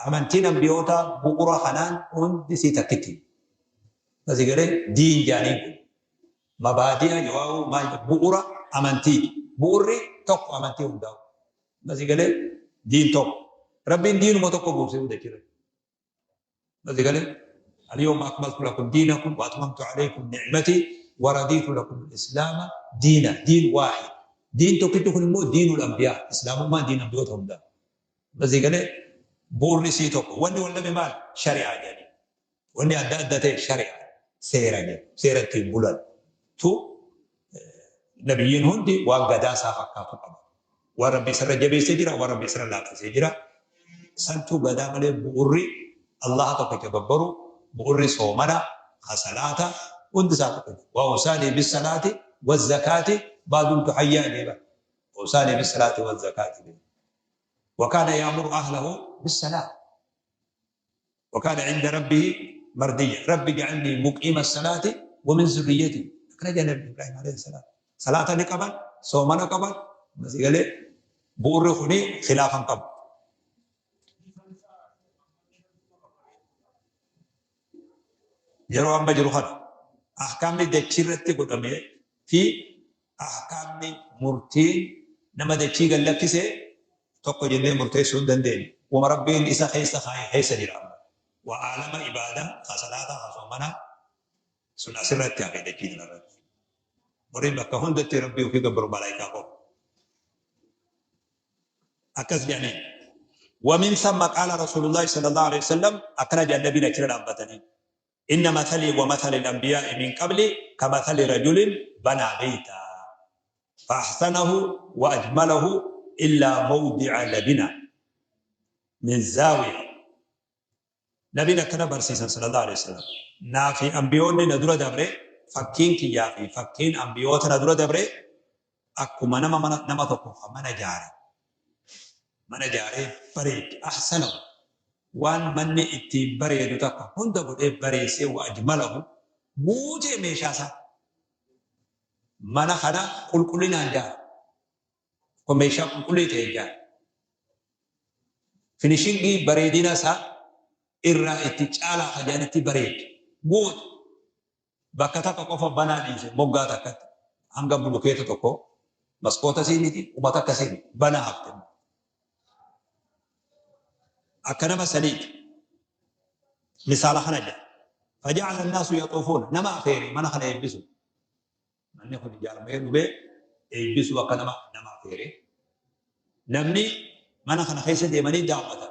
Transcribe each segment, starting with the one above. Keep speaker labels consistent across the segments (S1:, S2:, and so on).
S1: Amantiin ambiyootaa bu'ura kanaan hundi isii takkitti. Asii galee diin jaaniin kun mabaadi'a yoo'aa maal bu'ura amantiiti. Bu'urri tokko amantii hundaa'u. Asii galee diin tokko. Rabbiin diinuma tokko buuse hunda jira. Asii galee اليوم أكملت لكم دينكم وأتممت عليكم نعمتي ورضيت لكم الإسلام دينا. دين واحد. دين tokkichi kun immoo دين الأنبياء. Islaamummaan diin ambiyoota hundaa. Asii galee bu'urri sii tokko. Wanni wal dhabe maal? Shari'aa jedhanii. Wanni adda adda ta'e shari'aa. Seera jedhu. Seera ittiin bulan. Tu nabiyyiin hundi waan gadaa isaa fakkaatu qaba. Waan Rabbi isarra jabeessee jira, waan Rabbi isarra laaffisee jira. Santuu gadaa malee bu'urri Allaha tokkicha gabbaru, bu'urri soomana, salaata, hundi isaa tokkicha. وأوصاني بالصلاة والزكاة ما دمت حيا jedha. أوصاني بالصلاة والزكاة. وكان يأمر أهله بالصلاة وكان عند ربه مرضيا. رب اجعلني مقيم الصلاة ومن ذريتي. Akkana jedha Nabi Ibrahim عليه السلام. Salaata ni qaban, soomana qaban, masii galee bu'urri kuni khilaafan qabu. Yeroo amma jiru kana ahkaamni dachii irratti godhamee fi ahkaamni murtiin nama dachii gad lakkise tokko jennee murteessuu hin dandeenyu. Wama Rabbiin isa keessa kaa'e keessa jira amma. Wa aalama ibaadaa, ka salaataa, ka soomanaa sun asirratti hafe dachii kanarratti. Warri bakka hundatti Rabbii ofii gabbaru malaayikaa qofa. Akkas jedhaniin. ومن ثم قال رسول الله صلى الله عليه وسلم, akkana jedhan nabiin achirra dhaabbatanii. إن مثلي ومثل الأنبياء من قبلي كمثل رجل بنى بيتا فأحسنه وأجمله إلا موضع لبنة من زاوية. Nabiin akkana barsiisan صلى الله عليه وسلم. Naa fi ambiyoonni na dura dabre, fakkiin kiyyaa fi fakkiin ambiyoota na dura dabre akkuma nama mana nama tokko kan mana jaare. Mana jaaree bareeche, أحسنه, waan manni ittiin bareedu takka hunda godhee bareessee, وأجمله, guutee meeshaa isaa. Mana kana qulqullinaan jaara. Kun meeshaa qulqullii ta'e jaara. Finishingii bareedina isaa irraa itti caalaa kajaanitti bareeche. Guutu. Bakka takka qofa banaa dhiise, moggaa takkatti hanga bulukeeta tokko maskoota siiniti uma takka siini banaa hafte. Akka nama saniiti. Misaala kana jedha. فجعل الناس يطوفون, nama afeere mana kana eebbisu. Manni kun ijaaramee dhufee eebbisu akka nama afeere. Namni mana kana keessa deemanii daawwatan.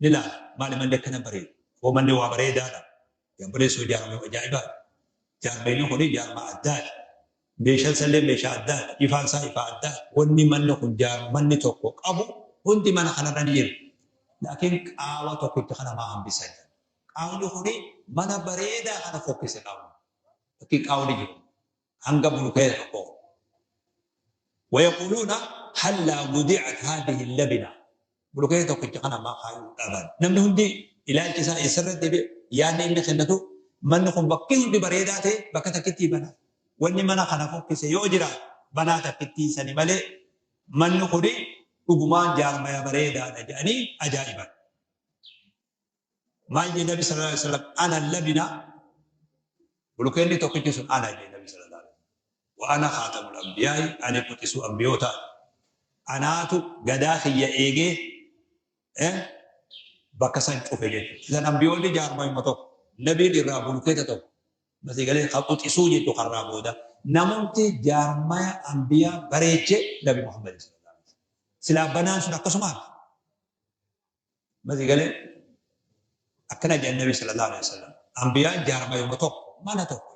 S1: Ni laala. Maali manni akkana bareedu? Hoo manni waa bareedaadha. Gambareessoo ijaarame ajaa'ibaadha. Jaarmeenyi kun jaarma addaadha. Meeshaan isallee meeshaa addaadha. Ifaan isaa ifa addaadha. Wanni manni kun manni tokko qabu hundi mana kanarra ni jira. Laakiin qaawa tokkicha kana maa hambisan? Qaawni kuni mana bareedaa kana fokkise qaawni. Fakkii qaawni jiru. Hanga bulukeeta tokko. ويقولون هلا وضعت هذه اللبنة, bulukeeta tokkicha kana maa kaayuu dhaban? Namni hundi ilaalchi isaa eessarra deebi'e? Yaadni inni kennatu manni kun bakki hundi bareedaa ta'e bakka takkittii banaa. Wanni mana kana fokkise yoo jiraate banaa takkittii sani malee manni kuni dhugumaan jaarmaya bareedaadha jedhanii ajaa'iban. Maal jedhe Nabi صلى الله عليه وسلم? أنا اللبنة, bulukeenni tokkichi sun ana jedhe Nabi صلى الله عليه وسلم. وأنا خاتم الأنبياء, ani quxisuu ambiyoota. Anaatu gadaa kiyya eegee bakka san cufe jechuudha. Isan ambiyoonni jaarmayuma tokko, nabiin irraa bulukeeta tokko masii galee ka quxisuu jechuu karraa booda. Namumti jaarmaya ambiyaa bareeche Nabi Muhammad صلى الله عليه وسلم. Silaa banaan sun akkasumaan. Masii galee akkana jedhan Nabi صلى الله عليه وسلم. Ambiyaan jaarmayuma tokko, mana tokko.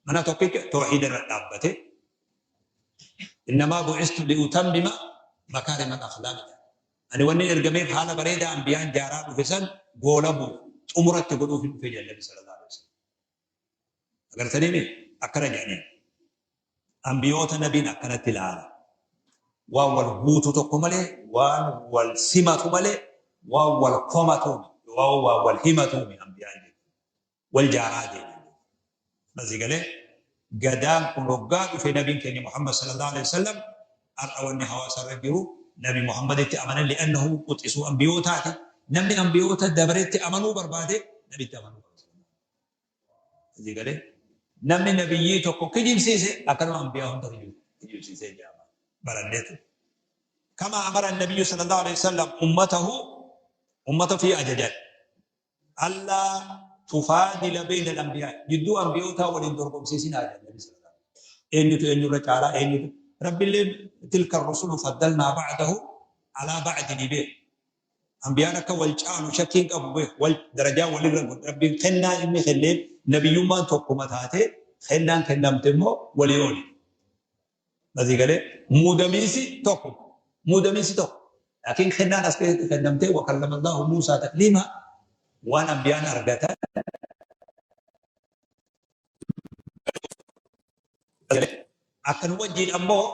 S1: Mana tokkicha toohiida irra dhaabbate. إنما بعثت لأتمم مكارم الأخلاق. Ani wanni ergameef haala bareedaa ambiyaan jaaraa dhufe san goolabu xumuratti godhuuf hin dhufe jedhan Nabi صلى الله عليه وسلم. Agartanii mi? Akkana jedhaniin. Ambiyoota nabiin akkanatti ilaala. Waan wal guutu tokko malee, waan wal simatu malee, waan wal komatu, waan wal himatu ambiyaan jechuudha. Wal jaaraa deeman. Masii galee gadaan kun hoggaa dhufe nabiin keenya Muhammad صلى الله عليه وسلم, har'a wanni hawaasa irra jiru Nabi Muhammaditti amanan لأنه quxisuu ambiyootaati. Namni ambiyoota dabretti amanuu barbaade nabitti amanuu qaba. Asii galee namni nabiyyii tokko kijibsiise akkanuma ambiyaa hunda kijibsiisee jedhama. Baranneetu. Kama amara nabiyyu sallallahu alaihi wasallam ummatahu, ummata ofii ajajan. Allaa tufaadila bayna al-anbiyaa, jidduu ambiyootaa waliin dorgomsiisinaa jedhan nabi sallallahu alaihi wasallam. Eenyutu eenyurra caalaa, eenyutu Rabbillee tilka rusulu faddalnaa ba'dahu alaa ba'di ni beeka. Ambiyaan akka wal caalu shakkii hin qabu beeka. Wal darajaa walirra godhe. Rabbiin kennaa inni kenneen nabiyyummaan tokkuma taatee kennaan kennamte immoo walii oli. Asii galee muudamiinsi tokko. Muudamiinsi tokko. Laakiin kennaan as keessatti kennamtee wa kallamallahu Muusaa takliimaa waan ambiyaan argatan Akkan wajjiin ammoo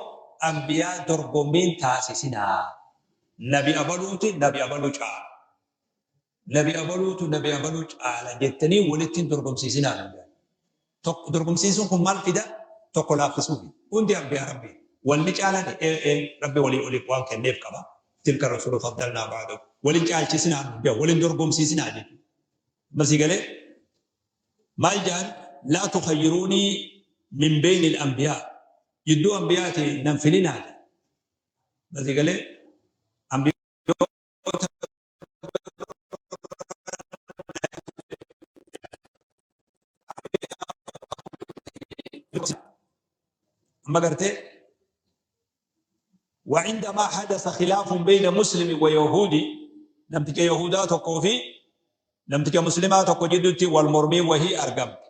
S1: anbiyaa dorgommiin taasisinaa. Nabi abaluuti nabi abalu caala. Nabi abaluutu nabi abaluu caala jettanii walitti hin dorgomsiisinaa nuun jedhan. Tokko dorgomsiisuun kun maal fida? Tokko laaffisuu fida. Hundi anbiyaa Rabbii. Walni caalani ee ee Rabbi walii oliif waan kenneef qaba. Tilka rusulu faddalnaa ba'dahum. Walin caalchisinaa nuun jedhan. Walin dorgomsiisinaa jechuudha. Amma sii galee? Maal ja'an? Laa tukhayyirunii min beyni al-anbiyaa, jidduu anbiyaati nan filinaa ja'an. Asii galee anbiyoota amma gartee وعندما حدث خلاف بين مسلم ويهودي، namticha yahudaa tokkoo fi namticha muslimaa tokko jidduutti wal mormiin wahii argamte.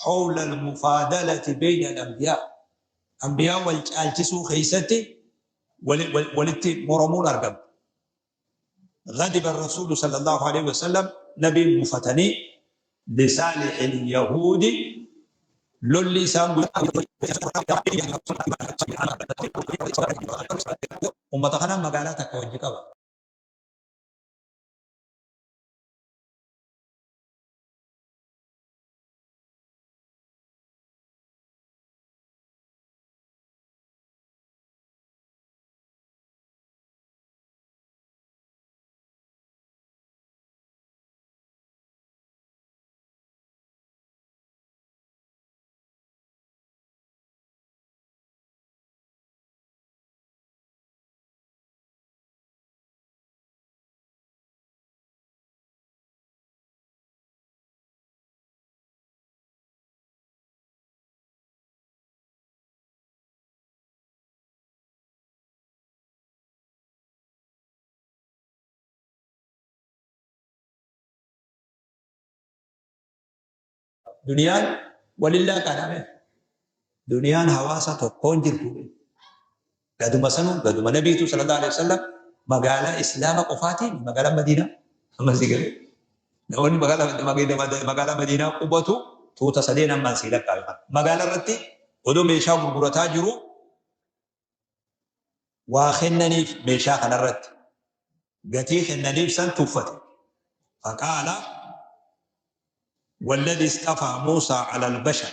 S1: Hawla al-mufaadalati bayna al-anbiyaa, anbiyaa wal caalchisuu keessatti walitti moromuun argamte. Ghadiba ar-rasuulu sallallahu alayhi wa sallam, nabiin mufatanii, lisaalihil yahuudi, lolli isaan ummata kana magaalaa takka wajji qaba. Duniyaan walillaa qaadame. Duniyaan hawaasa tokkoon jirtu. Gaduma sanuu gaduma nabiitu sallallahu alaihi wasallam magaalaa islaama qofaatiin magaalaa Madiinaa amma si galee. Namoonni magaalaa Madiinaa qubatu tuuta sadeen ammaan sii lakkaa'e. Magaalaa irratti odoo meeshaa gurgurataa jiru waa kennaniif, meeshaa kanarratti gatii kennaniif san tuffate. Faqaala walladhi istafaa Muusaa ala albashar,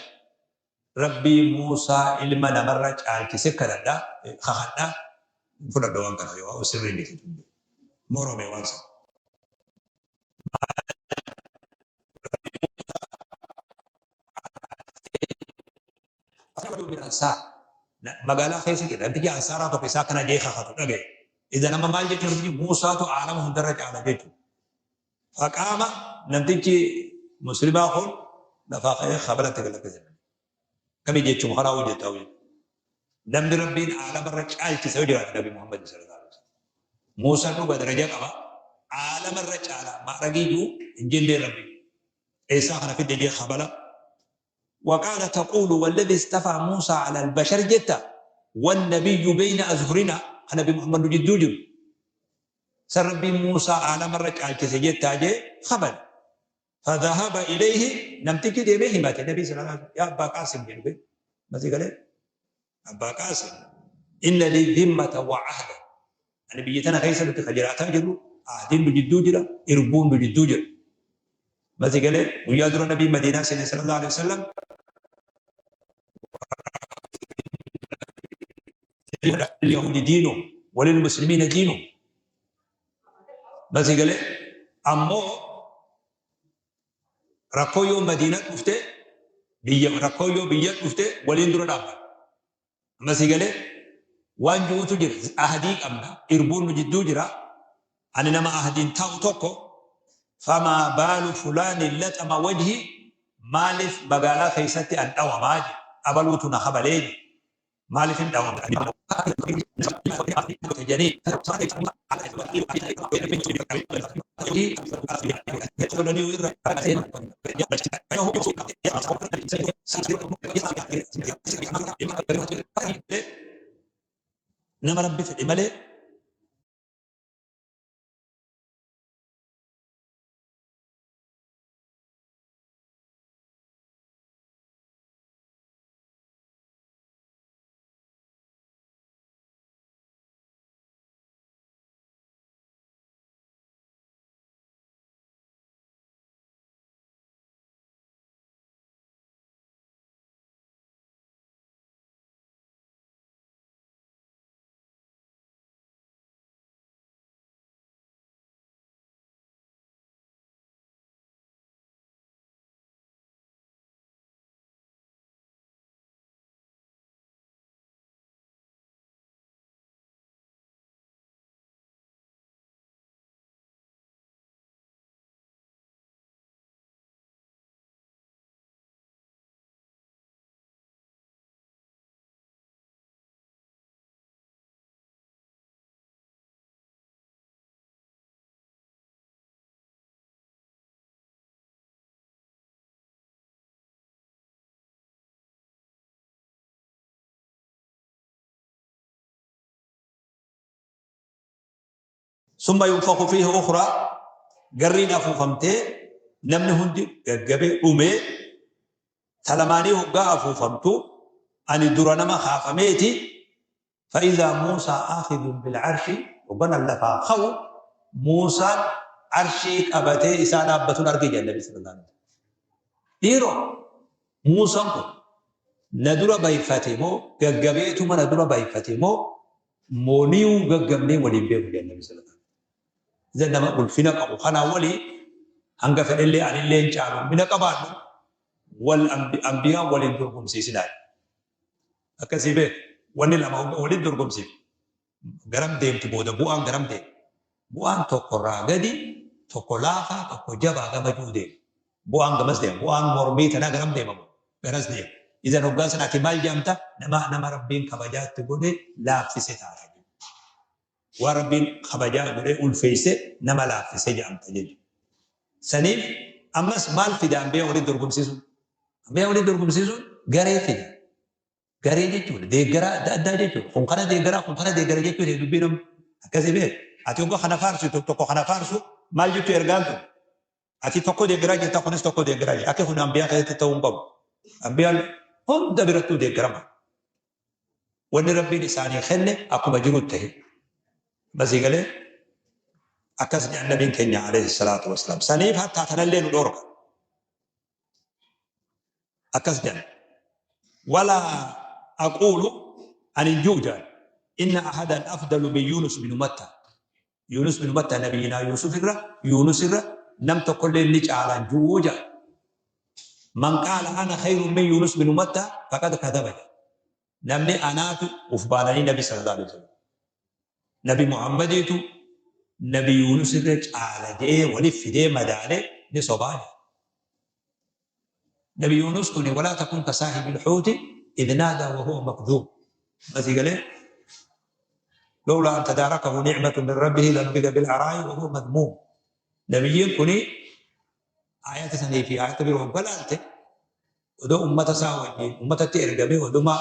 S1: Rabbii Muusaa ilma namarra caalchise kadhadha, kakadha, hin fudhadha waan kana yoo sirrii miti morome waan san. Ansaar magaalaa keessa jira. Namtichi Ansaaraa tokko isaa kana jee kakatu dhagaye. Idan amma maal jechuun namtichi Muusaatu aalama hundarra caala jechuudha. Faqaama namtichi muslimaa kun lafaa ka'ee kabalatti galakkise. Kami jechuun kanaa hojjetaa hojjeta. Namni Rabbiin aalamarra caalchise yoo jiraate Nabi Muhammad sallallahu alaihi wasallam. Muusaan dhuga daraja qaba. Aalamarra caala ma'ragii jiru hin jennee Rabbiin. Eessaa kana fidde jee kabala. Waqaala taquulu walladhi istafaa Muusaa ala albashar jetta, wannabiyyu beyna azhurinaa, ka nabi Muhammad nu jidduu jiru san Rabbiin Muusaa aalamarra caalchise jettaa jee khabale. Fadhahaba ilayhi, namtichi deemee himate nabii sallallahu alaihi wasallam, yaa abbaa Qaasim jedhu be masii galee abbaa Qaasim, inna lii dhimmata wa ahda, ani biyya tana keessa nuti ka jiraataa jirru ahdiin nu jidduu jira, irbuun nu jidduu jira. Masi galee guyyaa dura nabii Madiinaa seene sallallahu alaihi wasallam yahudi diinu walil muslimiina diinu. Masii galee ammoo rakkoo yoo Madiina dhufte, biyya rakkoo yoo biyya dhufte waliin dura dhaabbata. Masii galee waan jirutu jira. Ahdii qabna. Irbuun nu jidduu jira. Ani nama ahdiin taa'u tokko, famaa baalu fulaani laxama wajhi, maaliif magaalaa keessatti an dhawamaa jedhe, abaluutu na kabalee jedhe, maaliif hin dhawama jedhanii nama Rabbi fedhe malee. Summa yunfakhu fiihi ukhraa, garriin afuufamtee namni hundi gaggabee dhumee, talamaanii hoggaa afuufamtu ani dura nama kaafameeti. Fa'izaa Muusaa aakhidun bil arshi, hoggan an lafaa ka'u Muusaan arshii qabatee isaa dhaabbatun arge jedhan Nabi sallallahu alaihi wasallam. Dhiiroo, Muusaan kun na dura bayfate moo gaggabeetuma na dura bayfate moo mooniyuu gaggabnee waliin beeku jedhan Nabi sallallahu alaihi wasallam. Idan nama ulfina qabu kanaa walii hanga fedhellee anillee hin caalu mina qabaadhu wal ambiyaan waliin dorgomsiisinaa. Akkasii beek, wanni lama hogga waliin dorgomsiif garam deemti booda? Bu'aan garam deema? Bu'aan tokko irraa gadi, tokko laafaa, tokko jabaa gama jiru deema. Bu'aan gamas deema. Bu'aan mormii tanaa garam deema moo? Garas deema. Idan hoggaa sana ati maal jedhamta? Nama Rabbiin kabajaatti godhe laaffise taata jechuudha. Waan Rabbiin kabajaa godhee ulfeeyse nama laaffise jedhamta jechuudha. Saniif ammas maal fida ambiyaa waliin dorgomsiisuun? Ambiyaa waliin dorgomsiisuun garee fida. Garee jechuudha. Deeggaraa adda addaa jechuudha. Kun kana deeggaraa, kun kana deeggara jechuudha dubbii namni. Akkasii beeku. Ati hoggaa kana faarsitu, tokko kana faarsu, maal jechuu ergaan tun? Ati tokko deeggaraa jirta, kunis tokko deeggaraa jira. Akka kun ambiyaa keessatti ta'uu hin qabu. Ambiyaan hunda birattuu deeggarama. Wanni Rabbiin isaanii kenne akkuma jiru ta'e. Basii galee akkas jedhan nabiin keenya alayhi salaatu wassalaam. Saniif hattaa tanallee nu dhoorka. Akkas jedhan. Walaa aquulu, ani hin ji'u jedhan. Inna ahadan afdalu min Yunus bin Matta. Yunus bin Matta, nabiyyinaa Yusuf irra, Yunus irra nam tokkollee inni caalaan ji'u jedhan. Man qaala ana khayrun min Yunus bin Matta faqad kadhaba jedhan. Namni anaatu uf baananii nabi sallallahu alaihi wasallam. Nabi Muhammadiitu nabi Yunus irra caala jedhee walif fidee madaale ni sobaa jedha. Nabi Yunus kuni walaa takun ka saahibil huuti idh naadaa wa huwa makdhuum. Masii galee lawlaa an tadaarakahu ni'matun min rabbihi lanubida bil araa'i wa huwa madmuum. Nabiyyiin kuni aayata sanii fi aayata biroo hogga laalte, odoo ummata isaa wajjiin ummatatti ergamee oduma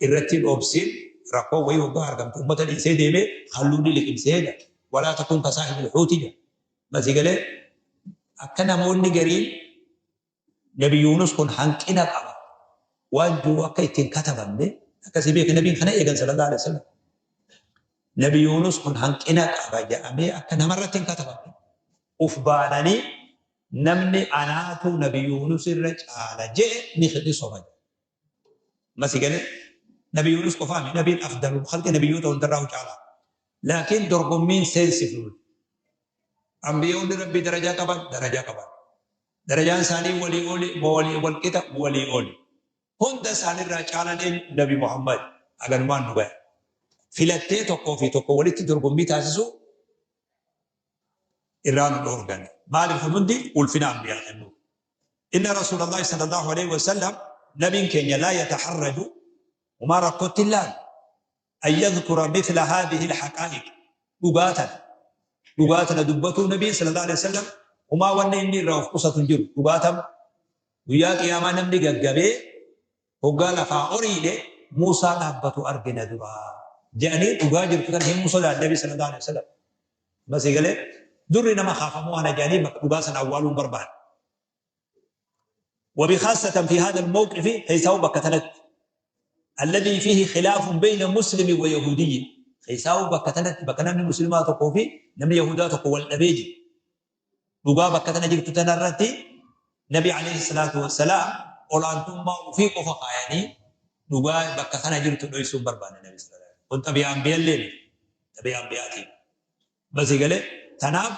S1: irratti hin obsin rakkoon wayii hoggaa argamte ummata dhiisee deemee halluun liqimsee jedha. Walaa takun ka saahibil huuti jedha. Masii galee akka namoonni gariin Nabi Yuunus kun hanqina qaba waan jiru akka ittiin katabamne akkasii beeki, nabiin kana eegan sallallahu alaihi wasallam. Nabi Yuunus kun hanqina qaba jedhamee akka namarratti hin katabamne uf baananii namni anaatu Nabi Yuunus irra caala je'e ni soba. Masi galee Nabi Yuunus qofaami, nabiin afdalul khalqi, nabiyyoota hundarraa caala. Laakiin dorgommiin seensifnu. Anbiyoonni Rabbii darajaa qaban, darajaa qaban. Darajaan isaanii walii oli moo walii wal qixa? Walii oli. Hunda isaanirraa caalaan eenyu? Nabi Muhammad. Haganumaan nu gaya. Filattee tokkoo fi tokko walitti dorgommii taasisuu irraa nu dhoorgani. Maaliif kun hundi ulfina anbiyaa kennuu. Inna Rasuulallahi sallallahu alaihi wasallam nabiin keenya laa yataharraju homaa rakkootti hin laalu. An yadhkura mithla haadhihi alhaqaa'iq dhugaa tana dhugaa tana dubbatuu nabiin sallallahu alaihi wasallam homaa wanni inni irraa of qusatu hin jiru. Dhugaa tam guyyaa qiyaamaa namni gaggabee hoggaa lafaa oriine Muusaa dhaabbatu argina duraa jedhanii dhugaa jirtu tana himuu sodaan nabi sallallahu alaihi wasallam. Masii galee durri nama kaafamuu ana jedhanii bakka dhugaa sana awwaaluu hin barbaanne. وبخاصة في هذا الموقف خيساو بكتنت الذي فيه خلاف بين مسلم ويهودي خيساو بكتنت بكنم مسلمات قوفي نم يهودات قوى الأبيجي Dhugaa bakka tana jirtu tana irratti Nabi alayhi salaatu wassalaam olaantummaa ufii qofa kaayanii dhugaa bakka kana jirtu dhoysuu hin barbaanne Nabi sallallahu alaihi wasallam. Kun xabi'aa anbiyallee miti. Xabi'aa anbiyaatii. Basi galee tanaaf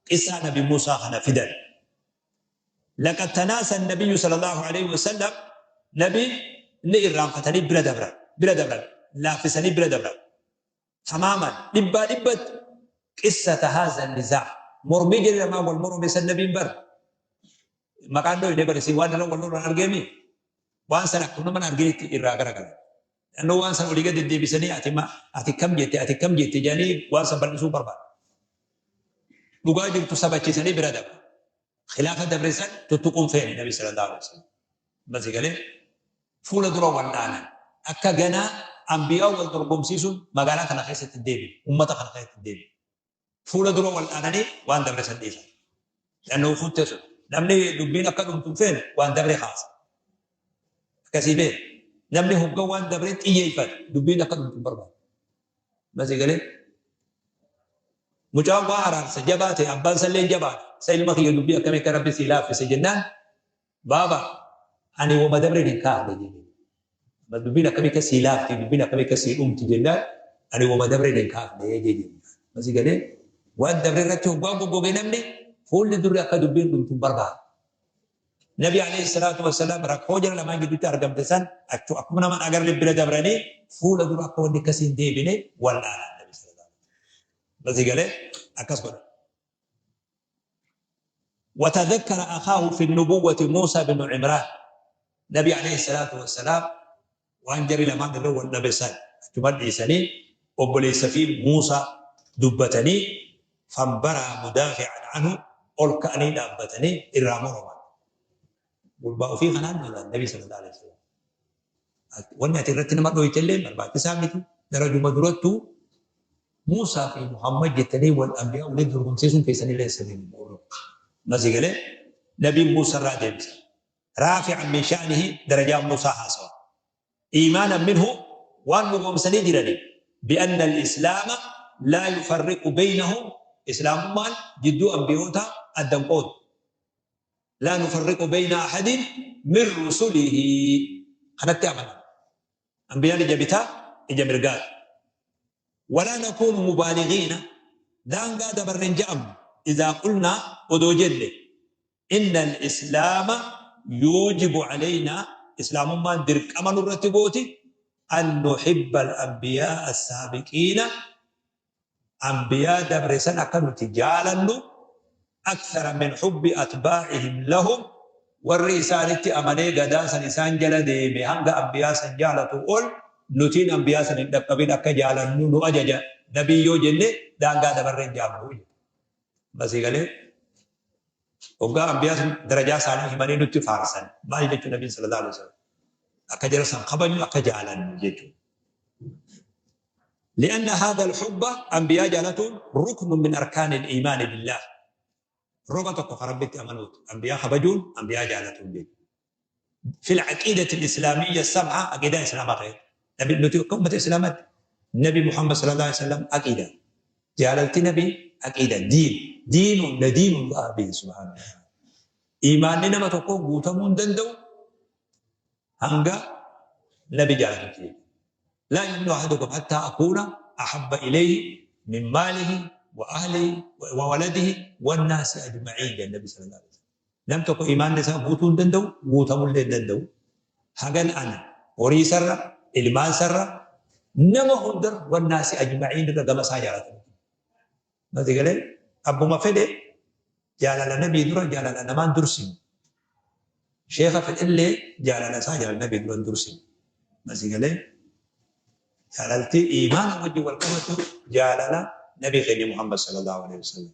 S1: qissaa Nabi Muusaa kana fidan. Laqad tanaasa nabiyyu sallallahu alaihi wasallam Nabiin ni irraanfatanii bira dabran bira dabran laaffisanii bira dabran. Tamaaman, dhibbaa dhibbatti, qissata haadha nizaa. Mormii jarri lamaan wal morome san nabiin bar maqaan dhooyne bar isin waan irra wal lolan argeemi waan san akkuma nama arginitti irraa garagalan. Naannoo waan san olii gad deddeebisanii ati ma ati kam jette ati kam jette jedhanii waan san bal'isuu barbaadu. Dhugaa jirtu sabachiisanii bira dabra. Khilaafa dabre san tuttuquun feene nabi sallallahu alaihi wasallam. Basi galee fuula dura wal'aanan. Akka ganaa anbiyaa wal dorgomsiisuun magaalaa kana keessatti hin deebine, ummata kana keessatti hin deebine. Fuula dura wal'aananii waan dabre san dhiisan. Lannoo fuuttee sun namni dubbiin akka dhumtu hin feene waan dabre kaasa. Akkasii beeka. Namni hogga waan dabre xiyyeeffate dubbiin akka dhumtu hin barbaadu. Basi galee mucaan waa araarsa jabaa ta'e abbaan salleen jabaadha. Isa ilma kiyya dubbii akkamii akka rabbi sii laaffise jennaan Baaba, ani woma dabren hin kaafne jedhe. Amma dubbiin akkamii akka sii laafti, dubbiin akkamii akka sii dhumti jennaan, ani woma dabren hin kaafne jedhe. Amma si galee waan dabre irratti hoggaa goggoge namni fuulli durri akka dubbiin dhumtu hin barbaadu. Nabi alayhi salaatu wassalaam rakkoo jara lamaan gidduutti argamte san achu akkuma nama hin agarre bira dabranii fuula dura akka wanni akkasii hin deebine wallaalan Nabi sallallahu alaihi wasallam. Amma si galee akkas godha. وتذكر أخاه في النبوة موسى بن عمران نبي عليه الصلاة والسلام waan jarri lamaan irra wal dhabe san achuma dhiisanii obboleessa fi Muusaa dubbatanii fanbaraa mudaafi'an anhu ol ka'anii dhaabbatanii irraa moroman. Gurbaa ofii kanaan lolan Nabi sallallahu alaihi wasallam. Wanni ati irratti nama dhooyte illee barbaachisaa miti. Darajuma durattuu Muusaa fi Muhammad jettanii wal anbiyaa waliin dorgomsiisuun keessanillee sirrii miti. Masii galee Nabiin Muusaa irraa deebisa. Raafi'an min sha'nihi darajaa Muusaa haasawa. Iimaanan minhu waan dhugoomsanii jiraniif bi'anna al-islaama laa yufarriqu beynahum islaamummaan jidduu anbiyootaa adda hin qoodu. Laa nufarriqu beyna ahadin min rusulihi kanatti amanan. Anbiyaan ija bitaa ija mirgaati. Walaa nakuunu mubaaligiina daangaa dabarre hin ja'amnu idhaa qulnaa odoo jenne inna al-islaama yuujibu aleynaa islaamummaan dirqama nurratti gooti an nuhibba al-anbiyaa'a as-saabiqiina anbiyaa dabre san akka nuti jaalannu akthara min hubbi atbaa'ihim lahum warri isaanitti amanee gadaa san isaan jala deeme hanga anbiyaa san jaalatu ol nutiin anbiyaa san hin dhaqqabin akka jaalannu nu ajaja nabii yoo jenne daangaa dabarre hin jaamnu jedhe. Basii galee hoggaa anbiyaa sun darajaa isaanii himanii nutti faarsan maal jechuu nabiin sallallahu alaihi wasallam akka jara san kabajnu akka jaalannu jechuudha. لأن هذا الحب أنبياء جالتون ركن من أركان الإيمان بالله روغا tokko ka Rabbitti amanuuti. Anbiyaa kabajuun anbiyaa jaalatuun jechuudha. في العقيدة الإسلامية السمحة عقيدة إسلامة غير نبي نتي أمة إسلامات نبي محمد صلى الله عليه وسلم عقيدة جاللتي نبي عقيدة دين دين ندين الله به سبحانه وتعالى إيمان نما tokko guutamuu hin danda'u hanga nabi jaalatutti jechuudha. Laa yu'minu ahadukum hattaa akuuna ahabba ilayhi min maalihi Wa ahlihi wa waladihi wannaasi ajma'iin jedhan Nabi sallallahu alaihi wasallam. Nam tokko iimaanni isaa guutuu hin danda'u, guutamullee hin danda'u. Hagan ana horii isarra, ilmaan isarra, nama hundarra wannaasi ajma'iin irra gama isaa jaalatamu. Mati galee abbuma fedhe jaalala nabii dura jaalala namaan dursinu. Sheekha fedhellee jaalala isaa jaalala nabii dura hin dursinu. Mati galee jaalalti iimaana wajjin wal qabatu jaalala nabii keenya Muhammad sallallahu alaihi wasallam.